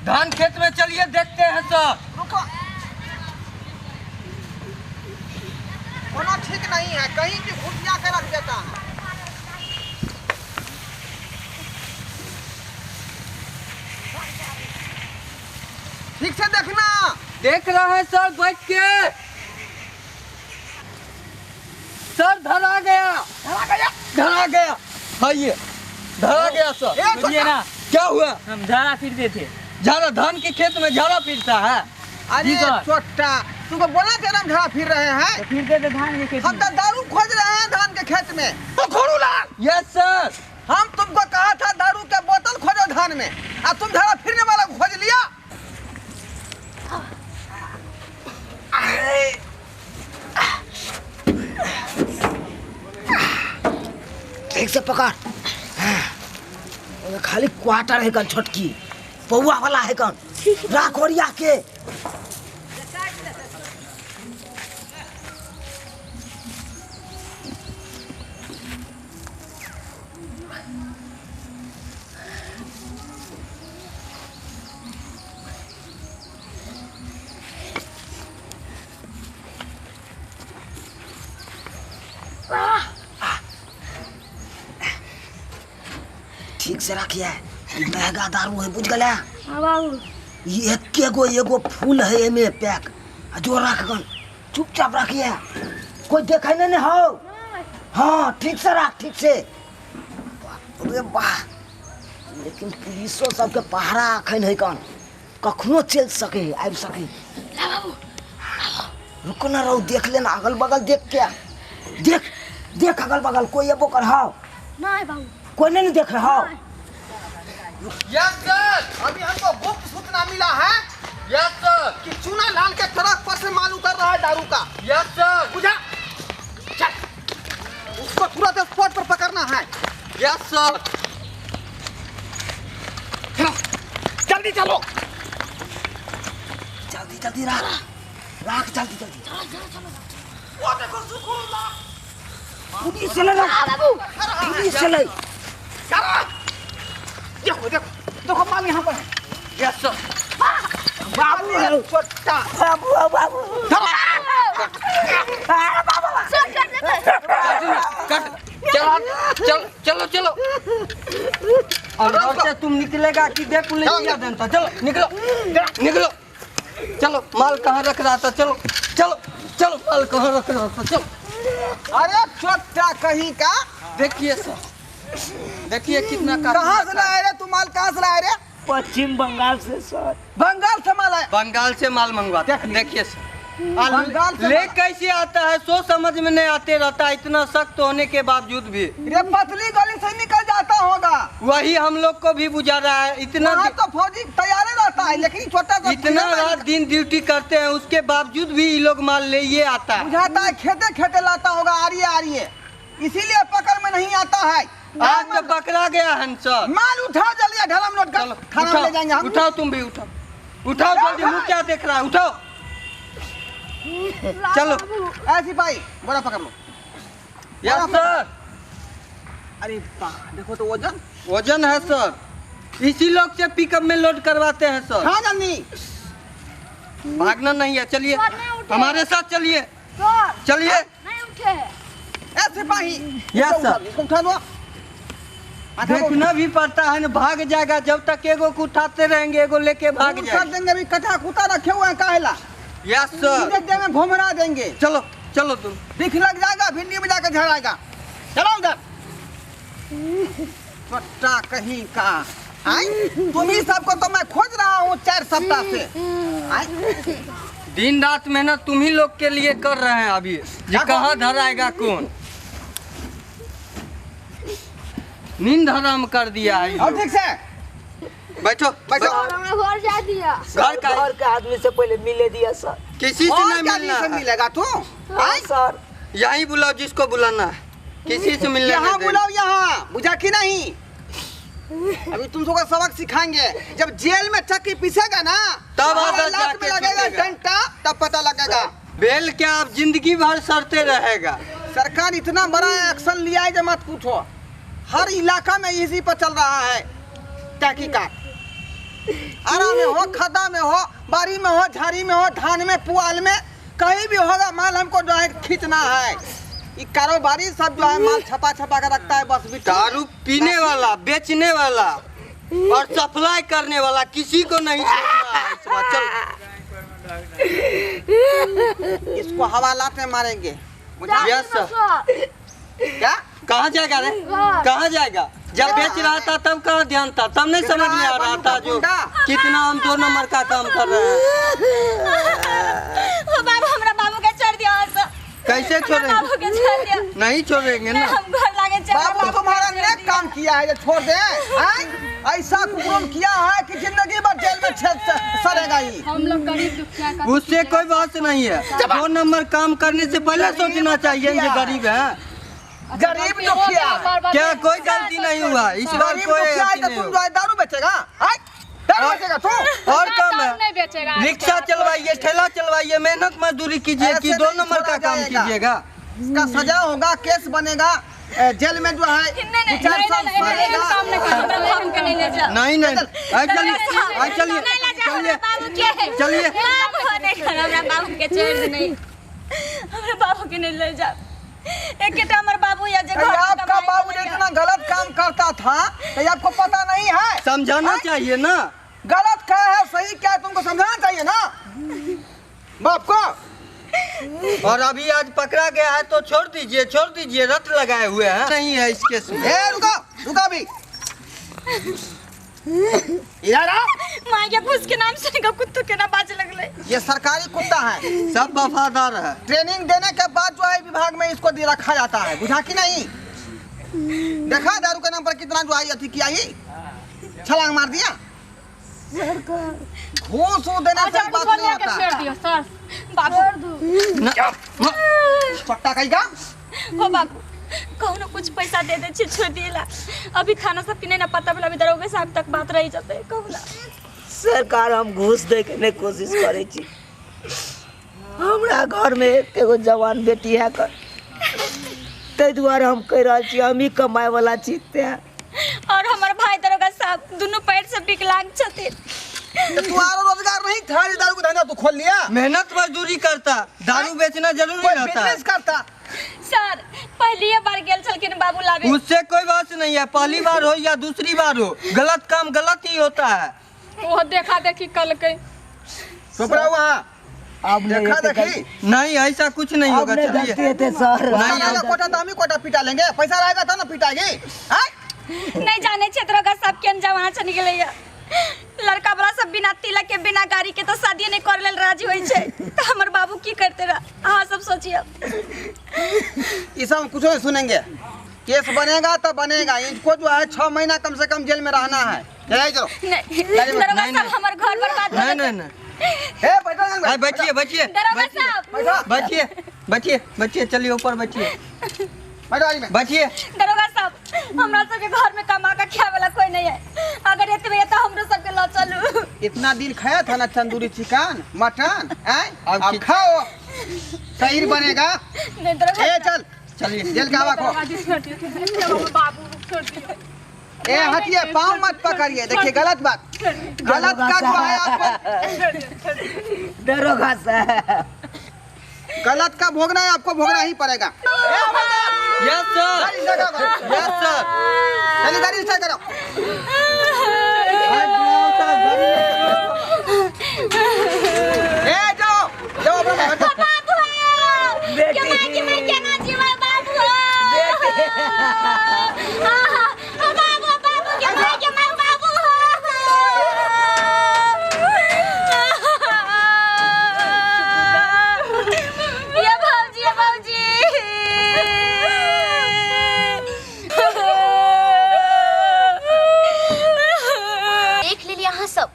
धान खेत में चलिए देखते हैं सर। रुको, होना ठीक नहीं है, कहीं भी घुसिया के रख देता है। ठीक से देखना। देख रहा है सर बैठ के। सर धरा गया, धरा गया, धरा गया। हाँ ये धरा गया सर। सुनिए ना, क्या हुआ? हम झाड़ा फिरते थे। झाड़ा धान के खेत में झाड़ा फिरता है? अरे छोटा, तुमको बोला था हम झाड़ा फिर रहे हैं। तो फिरते थे धान के खेत हम तो दारू खोज रहे हैं धान के खेत में। तो खोरूलाल। Yes sir. हम तुमको कहा था दारू के बोतल खोजो धान में, और तुम झाड़ा फिरने वाला को खोज लिया। ठीक से पकड़। खाली क्वार्टर है कन, छोटकी पौआ वाला है कन, राख ओरिया के। ठीक से रखिए, महंगा दारू है, बुझ गया? हाँ बाबू। ये एके गो एगो फूल है एमे पैक, आ जो रख गन चुपचाप रखिए, कोई देखे नहीं हो। हाँ ठीक से रख, ठीक से। अरे वाह, लेकिन पुलिसो सबके पहरा अखन है कन, कखनो चल सके आबि सके। रुको ना रहो, देख लेना अगल बगल, देख के देख देख अगल बगल कोई एबो कर। हाँ नहीं बाबू, कोई नहीं देख रहा। यस सर, अभी हमको गुप्त सूचना मिला है। यस सर, कि चूना लाल के ट्रक पर से माल उतर रहा है दारू का। Yes sir. बुझा, चल उसको तुरंत स्पॉट पर पकड़ना है। Yes sir. चलो जल्दी चलो, जल्दी जल्दी राख राख, जल्दी जल्दी। वो देखो सुखुला पुलिस चले ना, पुलिस चले। देखो देखो देखो माल यहाँ पर है। Yes sir. बाबू है छोटा, बाबू बाबू कट, चलो चलो चलो। और घर से तुम निकलेगा कि देख पुलिस क्या देता। चलो निकलो निकलो, चलो माल कहाँ रख रहा था, चलो चलो चलो, माल कहाँ रख रहा था, चलो। अरे छोटा कहीं का, देखिए सर, देखिए कितना कहाँ से लाए रे तू माल, कहाँ से लाए रे? पश्चिम बंगाल से सर। बंगाल से माल आया? बंगाल से माल मंगवाते। देखिए सर, बंगाल से ले कैसे आता है सो समझ में नहीं आते रहता, इतना सख्त होने के बावजूद भी। रे पतली गली से निकल जाता होगा, वही हम लोग को भी बुझा रहा है। इतना तो फौजी तैयार रहता है, लेकिन छोटा इतना रात दिन ड्यूटी करते हैं, उसके बावजूद भी ये लोग माल ले ये आता है। बुझाता है, खेते खेते लाता होगा, आरिये आरिये, इसीलिए पकड़ में नहीं आता है। आज तो पकड़ा गया है सर। माल उठाओ जल्दी, ढाला में लोड कर थाना ले जाएंगे हम। उठाओ, तुम भी उठाओ, उठाओ जल्दी, मुँह क्या देख रहा है, उठाओ चलो। ऐसी भाई बोरा पकड़ लो। Yes sir. अरे देखो तो वजन, वजन है सर, इसी लोग से पिकअप में लोड करवाते हैं सर। हाँ जल्दी, भागना नहीं है, चलिए हमारे साथ चलिए चलिए। ऐसे भाई। Yes sir. इसको उठा दो। देखना भी पड़ता है ना, भाग जाएगा जब तक एगो को उठाते रहेंगे, एगो लेके भाग जाएगा। देंगे अभी कटा कुता रखे हुए हैं काहेला। Yes sir. में घुमरा देंगे। चलो चलो, तुम दिख लग जाएगा, भिंडी में जाकर झड़ाएगा। चलो उधर। छोटा कहीं का आई, तुम ही सबको तो मैं खोज रहा हूँ 4 सप्ताह से। आई दिन रात मेहनत तुम ही लोग के लिए कर रहे हैं। अभी ये कहाँ धराएगा कौन, नींद हराम कर दिया है। और ठीक से बैठो बैठो। घर जा दिया, घर का घर के आदमी से पहले मिले दिया सर। किसी से नहीं मिलना से मिलेगा तू सर। यहीं बुलाओ जिसको बुलाना है, किसी से मिलना यहाँ बुलाओ, यहाँ बुझा कि नहीं? अभी तुम सबको सबक सिखाएंगे, जब जेल में चक्की पीसेगा ना तब लात में लगेगा डंडा, तब पता लगेगा। बेल क्या आप जिंदगी भर सड़ते रहेगा। सरकार इतना बड़ा एक्शन लिया है जो मत पूछो, हर इलाका में इसी पर चल रहा है तहकीकात। आरा में हो, खदा में हो, बाड़ी में हो, झाड़ी में हो, धान में, पुआल में, कहीं भी होगा माल हमको जो है खींचना है। ये कारोबारी सब जो है माल छपा छपा कर रखता है बस। दारू पीने वाला, बेचने वाला और सप्लाई करने वाला किसी को नहीं छोड़ना है इस बार। चल इसको हवालात में मारेंगे। Yes sir. क्या कहाँ जाएगा रे, कहाँ जाएगा? जब बेच रहा था तब कहाँ ध्यान था, तब नहीं समझ में आ रहा था जो कितना हम 2 नंबर का काम कर रहे हैं। बाबू हमरा बाबू के छोड़ दिया। कैसे छोड़ेंगे? नहीं छोड़ेंगे ना। हम घर लागे चल। बाबू तुम्हारा नेक काम किया है, छोड़ दे। ऐसा कुकर्म किया है कि जिंदगी भर जेल में सड़ेगा ही। हम लोग गरीब दुखिया का उससे कोई बात नहीं है। 2 नंबर काम करने से पहले सोचना चाहिए ये गरीब है। गरीब दुखिया क्या कोई गलती नहीं हुआ इस बार। कोई तुम जो दारू बेचेगा, दारू बेचेगा तू और कम है। रिक्शा चलवाइए, ठेला चलवाइए, मेहनत मजदूरी कीजिए कि 2 नंबर का काम कीजिएगा। इसका सजा होगा, केस बनेगा, जेल में जो है 4 साल सड़ेगा। नहीं नहीं, चलिए चलिए चलिए। बाबू के छोड़ नहीं, हमरा बाबू के नहीं ले जा। एक हमर बाबू या जे घर आपका बाबू इतना गलत काम करता था तो आपको पता नहीं है? समझाना चाहिए ना, गलत क्या है सही क्या है तुमको समझाना चाहिए ना बाप को। और अभी आज पकड़ा गया है तो छोड़ दीजिए, छोड़ दीजिए, रट लगाए हुए हैं नहीं है इस केस में। ए रुको रुको अभी इधर आओ। मां के फूस के नाम सुन के कुत्तों के ना बाजे लगले। ये सरकारी कुत्ता है, सब वफादार है। ट्रेनिंग देने के बाद जो है विभाग में इसको दे रखा जाता है, बुझा कि नहीं? देखा दारू के नाम पर कितना जो है अथी किया, ही छलांग मार दिया। घूस देने से बात नहीं होता। सर बाबू पट्टा कहीं का हो बाबू कौनो कुछ पैसा दे दे छी छोड़ दिला। अभी थाना सब के ना पता भला, अभी दरोगा साहब तक बात रही जाते कहला। सरकार हम घूस दे के नहीं कोशिश करे छी। हमरा घर में एगो जवान बेटी है कर, तै दुआरे हम कह रहल छी हम ही कमाए वाला छी ते। और हमर भाई दरोगा साहब दोनों पैर से विकलांग छथिन। तो तुम्हारा रोजगार नहीं था, दारू का धंधा तू खोल लिया। मेहनत मजदूरी करता, दारू बेचना जरूरी रहता, बिजनेस करता। सर पहली बार गेल छलखिन बाबू लावे, उससे कोई बात नहीं है। पहली बार हो या दूसरी बार हो, गलत काम गलत ही होता है। वो देखा देखी कल के चुप रहो वहाँ। अब देखा देखी नहीं, ऐसा कुछ नहीं होगा। चलिए सर, नहीं कोटा तो हम ही कोटा पिटा लेंगे, पैसा रहेगा तो ना पिटाएगी। नहीं जाने क्षेत्र का सब के जवाना चली गेलै। लड़का वाला सब बिना तिलक के बिना गाड़ी के तो शादी नहीं कर लेल राजी होई छै, तो हमर बाबू की करते रह? अहाँ सब सोचिए। ई सब कुछ नहीं सुनेंगे, केस बनेगा तो बनेगा। इनको जो है 6 महीना कम से कम जेल में रहना है। चलो नहीं दरोगा साहब हमर घर बर्बाद। नहीं नहीं नहीं, ए बैठो, बचिए बचिए दरोगा साहब, बचिए बचिए बचिए, चलिए ऊपर बचिए, बचिए। दरोगा साहब हमरा सबके घर में कमा के खाए वाला कोई नहीं है, अगर एतबे है तो हमरो सबके ल चलू। इतना दिन खाया था ना तंदूरी चिकन मटन, अब खाओ शरीर बनेगा। नहीं दरोगा ए चल चलिए जेल का हवा खो। बाबू छोड़ दियो। ए हटिए, पाँव मत पकड़िए, देखिए गलत बात, गलत का जो है आपको दरोगा साहब गलत का भोगना है, आपको भोगना ही पड़ेगा। यस सर, यस सर, चलिए गाड़ी स्टार्ट करो। ए जाओ जाओ अपना बाबू के मां के मैं केना जीवा बाबू आहा बाबू बाबू के मां के मैं बाबू। ये भौजी, ये भौजी देख लेलिए अहाँ सब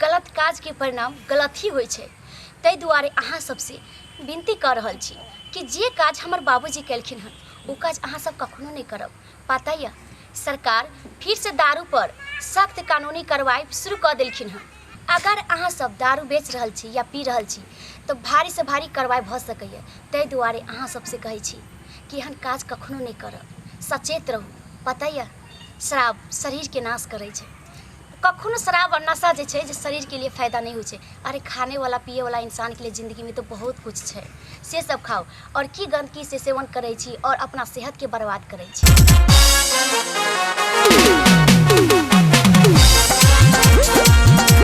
गलत काज के परिणाम गलत ही होइ छै। ताहि दुआरे अहाँ सबसे विनती कर रहल छी कि जे काज हमर बाबूजी केलखिन हन ओ काज अहाँ सब कखनो नहीं करब। पता यऽ सरकार फिर से दारू पर सख्त कानूनी कार्रवाई शुरू कऽ देलखिन हन। अगर अहाँ सब दारू बेच रहल छी या पी रहल छी तऽ भारी से भारी कार्रवाई भऽ सकैए। ताहि दुआरे अहाँ सबसे कहै छी कि एहन काज कखनो नहीं करब, सचेत रहू। पता यऽ शराब शरीरके नाश करै छै, कखनो शराब आओर नशा जे छै जे शरीरके लिए फायदा नहि होइ छै। अरे खाने वाला पिए वाला इंसानके लिए जिंदगीमे तऽ बहुत कुछ छै, से सब खाउ। आओर की गंदगी से सेवन करै छी आओर अपना सेहतके बर्बाद करै छी।